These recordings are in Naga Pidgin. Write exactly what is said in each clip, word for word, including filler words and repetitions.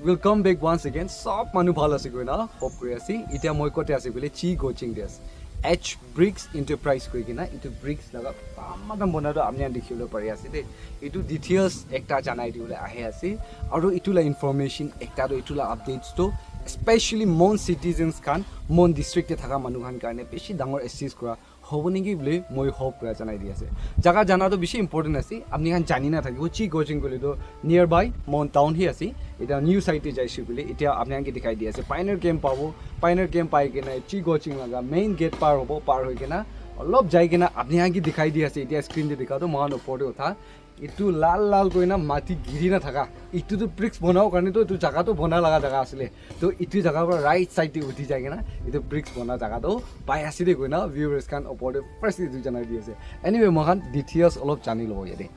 Welcome back once again. Sob manu bhal ase koina hope kuri ase. Itia moi kote ase koile Chi Goching te ase. H Bricks Enterprise koi kena itu bricks laga tamata bona to apni khan dikhibole pari ase de. Itu details ekta janai dibole ahi ase. Aru itu la information ekta to itu la updates to specially Mon citizens khan, Mon district te thaka manu khan karne bishi dangor assist kura hobo niki bole moi hope kura janai di ase. Jaga jana to bishi important ase. Apni khan jani na thakibo, Chi Goching kole to nearby Mon town hi ase. Eta new side te jaise kole, eta apni khan ke dikhai di ase. Pioneer camp pabo, Pioneer camp pai kena Chi Goching laga main gate par hobo, par hoi kena olop jai kena apni khan ke dikhai di ase. Eta screen te dikha to mohan opor te utha. Itu lal lal koina mati giri na thaka. Itu tu bricks bonao karne to itu jaga to bona laga jaga asile. To itu jaga para right side te uthi jai kena itu bricks bona jaga to pai ase de koina viewers khan opor te first itu janai di ase. Anyway, mohan details olop jani lobo yate.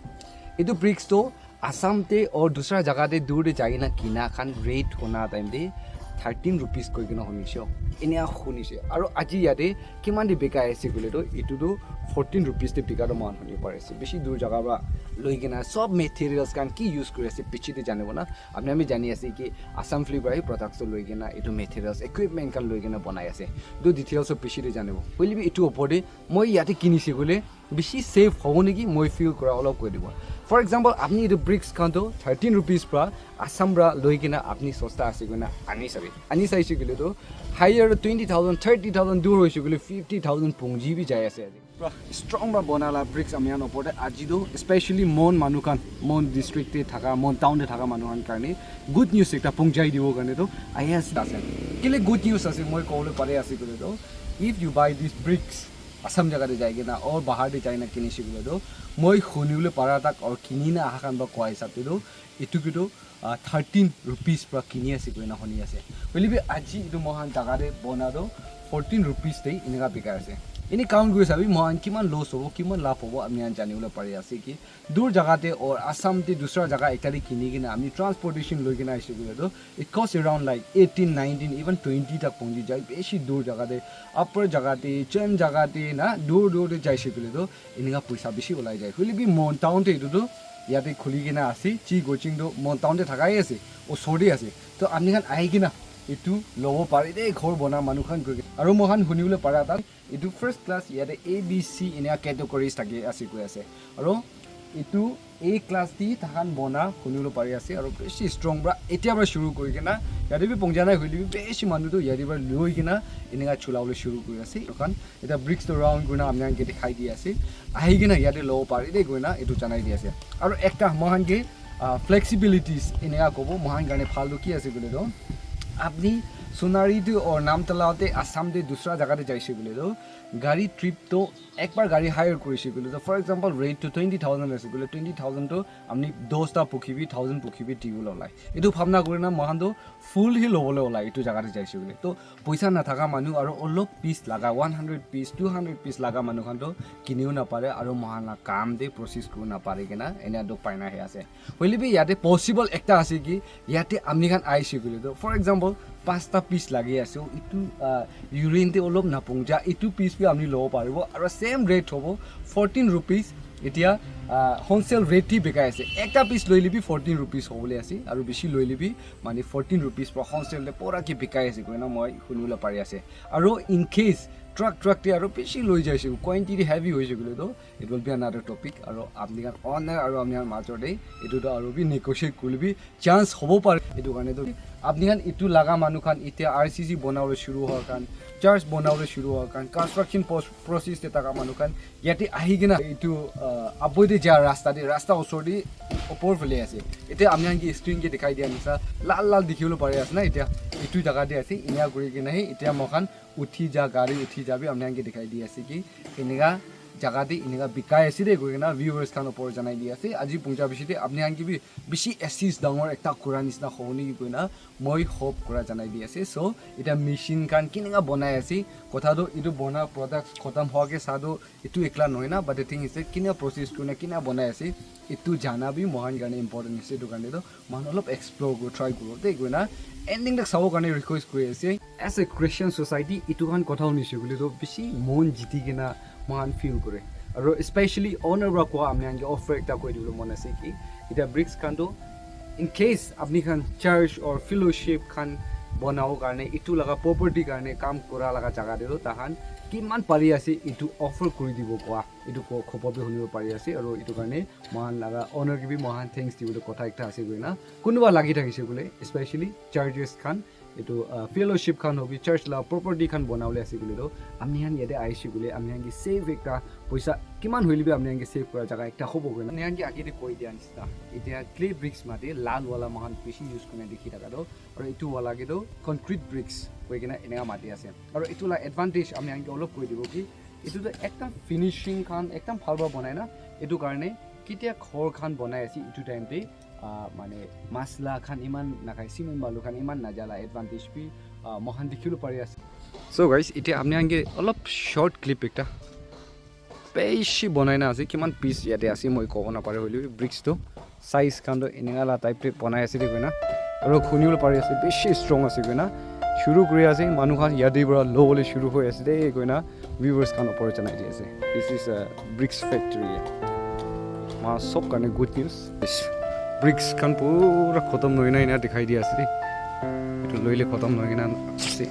Itu bricks to Assam te or dusra jaga te dur te jai kena kina khan rate hona time te thirteen rupees koi kena hunishe. Enia hunishe. Aru aji yate kiman te bikai ase koile to itu to fourteen rupees te bika to mohan huni pari ase. Bishi dur jaga para loi kena sob materials khan ki use kuri ase piche te janibo na. Apni khan bi jani ase ki Assam fali para hi products to loi kena itu materials, equipment khan loi kena bonai ase. Itu details to piche te janibo. Hoile bi itu opor te moi yate kinise koile bishi safe hobo niki, moi feel kura olop koi dibo. For example, apni itu bricks khan to thirteen rupees pra Assam pra loi kena apni sosta ase koina ani sabi. Ani saise koile to higher twenty thousand, thirty thousand, dur hoise koile fifty thousand pungji bi jai ase. Pra strong pra bona la bricks ami khan opor te aji to, especially Mon manu khan, Mon district te thaka, Mon town te thaka manu khan karne good news ekta pungjai dibo karne to ahi ase. Kile good news ase moi kobole pare ase koile to, if you buy these bricks, Assam jaga te jai kena or bahar te jai na kinise koile to, moi hunibole para tak or kini na aha khan pra koa hisab te to itu ke to uh, thirteen rupees pra kini ase koina huni ase. Hoile bi aji itu mohan jaga te bona to fourteen rupees te inika bikai ase. Ini count kuri sabi mohan kiman loss hobo, kiman labh hobo, ami khan janibole pari ase ki dur jaga te or Assam te dusra jaga ekta te kini kena ami transportation loi kena aise koile to, it cost around like eighteen, nineteen, even twenty tak pongji jai. Beshi dur jaga te, upper jaga te, chen jaga te na, dur dur te jaise koile to, eninka poisa bishi ulai jai. Hoile bi Mon town te etu tu yate khuli kena ase, Chi Goching tu Mon town te thakai ase, osor te ase. To apni khan ahi kena etu lobo pare de, ghor bona manu khan koi kena. Aru moi khan huni bole para ta etu first class yate A B C eninka categories thaki ase koi ase. Aru etu A class te takhan bona huni bole pari ase, aru bishi strong pra etia pra shuru kuri kena yate bi pongja nai hoile bi bishi manu tu yate pra loi kena eninka chula bole shuru kuri ase. Etu khan eta bricks tu round kurina apni khan ke dikhai di ase, ahi kena yate lobo pare de koina etu janai di ase. Aru ekta moi khan ke ah, flexibilities eninka kobo moi khan karne bhal tu ki ase koile to, apni Sonari tu or Namtala te Assam te dusra jaga te jaise koile to, gari trip to ekbar gari hire kurise koile to, for example rate to twenty thousand ase koile, twenty thousand to apni dosta pukhi bi, thousand pukhi bi dibo le olai. Etu bhabna kurina moi khan to full hi lobole olai etu jaga te jaise koile to. Poisa nathaka manu aru olop piece laga, one hundred piece, two hundred piece laga manu khan to kiniu napare aru moi khan la kam te process kuriu napare kena enia dukh pai na ahi ase. Hoile bi yate possible ekta ase ki yate apni khan aise koile to, for example, pasta piece lagi ase, itu ah, urine te olop napungja, itu piece bi apni lobo paribo aru same rate hobo fourteen rupees. Etia ah, wholesale rate te bikai ase, ekta piece loile bi fourteen rupees hobole ase aru bishi loile bi mane fourteen rupees pra wholesale te pura ke bikai ase koina moi huni bole pari ase. Aru in case truck truck te aru bishi loi jaise, quantity heavy hoise koile to it will be another topic. Aru apni khan owner aru apni khan major te etu to aru bi negotiate kuri bi chance hobo pare. Etu karne to apni khan etu laga manu khan etia R C C bonabole shuru hua khan, church bonabole shuru hua khan, construction pos- process te thaka manu khan yate ahi kena etu ah, aboi te ja rasta te, rasta osor te opor phale ase. Etia apni khan ke screen ke dikhai dia nisa lal lal dikhi bole pari ase na, etia etu jaga te ase. Enika kuri kena he etia moi khan uthi ja, gari uthi ja bi apni khan ke dikhai di ase ki enika jaga te enika bikai ase de koi kena viewers khan opor janai di ase. Aji pungja bishi te apni khan ke bi bishi assist dangor ekta kura nisina hobo niki koina moi hope kura janai di ase. So etia machine khan kinika bonai ase, kotha tu etu bona products khotom hua ke sa tu etu ekla nohoi na, but the thing is that kina process kurina kina bonai ase, etu jana bi moi khan karne important ase. Etu karne to moi khan olop explore kuri try kuro de koina ending tak sabo karne request kuri ase. As a Christian society, etu khan kotha hunise koile to bishi mon jiti kena moi khan feel kore. Aru especially owner pra koa apni khan ke offer ekta koi dibole mon ase ki etia bricks khan to In case apni khan church or fellowship khan banabo karne, itu laga property karne kam kura laga jaga te toh tahan kiman pari ase itu offer kuri dibo koa, itu ko khobor bi hunibo pari ase, aru itu karne mohan laga owner ke bi mohan thanks dibole kotha ekta ase koina. Kunuba lagi thakise bole, especially churches khan, itu, ah, fellowship khan hobi, church la property khan banabole ase koile toh, apni khan yate ahise koile, apni khan ke safe ekta poisa kiman hoile bi apni khan ke save kura jaga ekta hobo koina. Apni khan ke age te koi dia nisina, etia clay bricks mate lal wala mohan bishi use kurina dikhi thaka toh, aru etu wala ke toh concrete bricks koi kena eneka mati ase. Aru etu la advantage apni khan ke olop koi dibo ki, etu toh ekdam finishing khan ekdam bhal para banai na, etu karne ketia ghor khan banai ase etu time te, ah, mane masala khan iman nakhai, cement balu khan iman najala advantage bi, ah, moikhan dikhibo pari ase. So guys, etia apni khan ke olop short clip ekta bishi banai na ase, kiman piece yate ase moi kobo napare, hoilebi bricks tu size khan tu eninga la type te banai ase de koina, aru khunibo pari ase bishi strong ase koina, shuru kuri ase manu khan yate para lobole shuru hoi ase de koina, viewers khan opor janai di ase. This is a bricks factory. Ma sob karne good news. Bricks khan pura khotom nohoi na ena dikhai di ase de, etu loile khotom nohoi kena ase.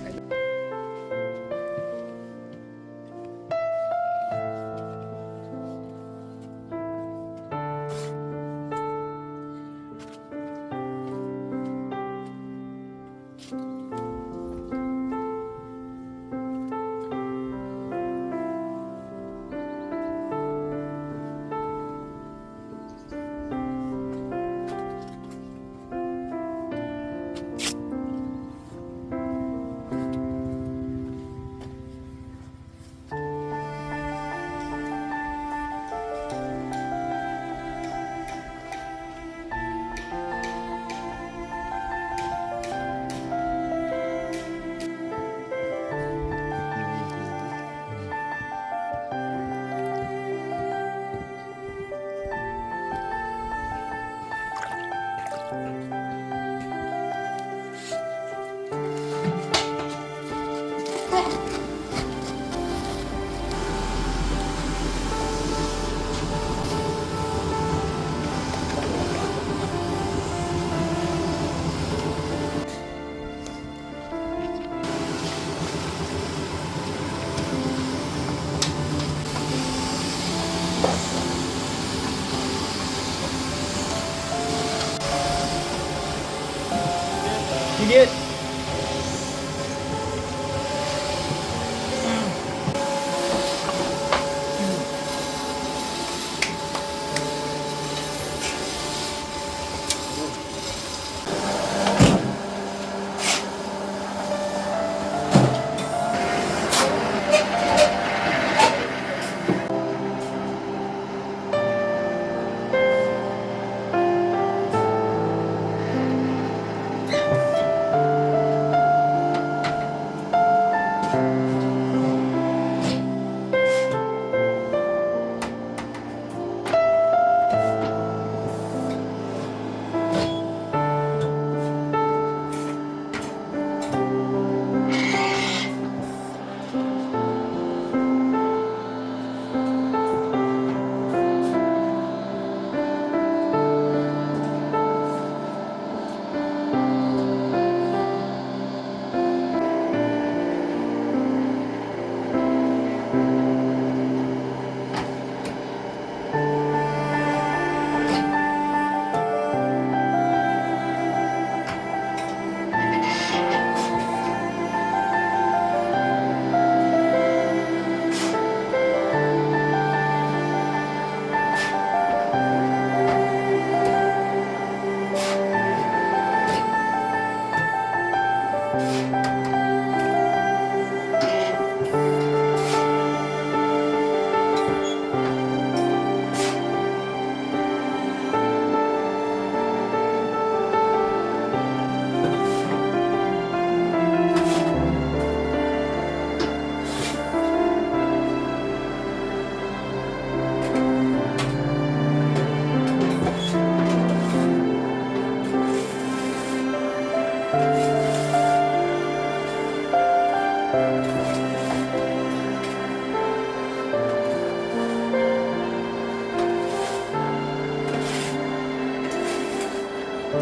So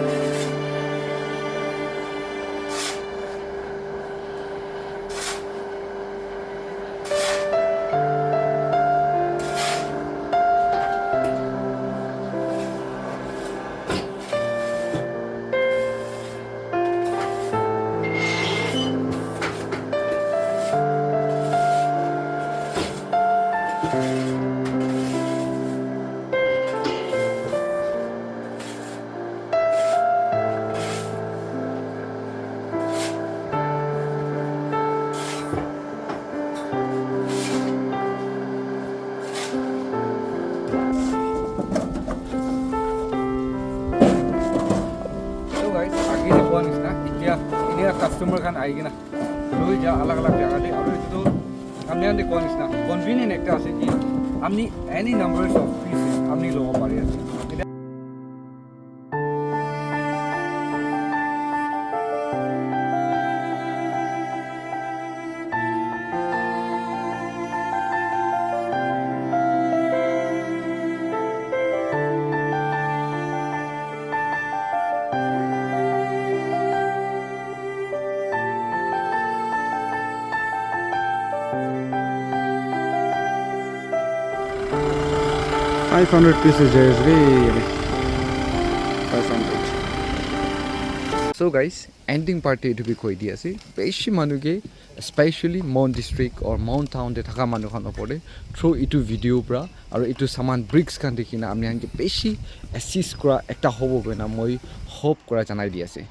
guys, agi te koa nishina, etia enika customer khan ahi kena loi ja alag alag jaga te, aru etu tu apni khan te koa nishina convenient ekta ase ki apni any numbers of pieces apni lobo pari ase. Five hundred pieces there is very five hundred. So guys, ending part te etu bi koi di ase. Beshi manu ke, especially Mon district or Mon town te thaka manu khan opor te through etu video pra aru etu saman bricks khan dikhi na apni khan ke beshi assist kura ekta hobo koina moi hope kura janai di ase.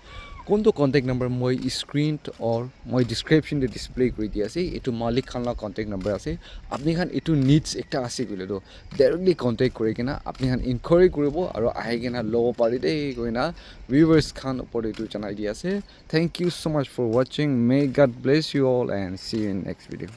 Kuntu contact number moi screen or moi description te display kuri di ase. Etu malik khan la contact number ase. Apni khan etu needs ekta ase koile toh directly contact kuri kena apni khan inquiry kuribo aru ahi kena lobo pari de koina viewers khan opor te etu janai di ase. Thank you so much for watching. May God bless you all and see you in next video.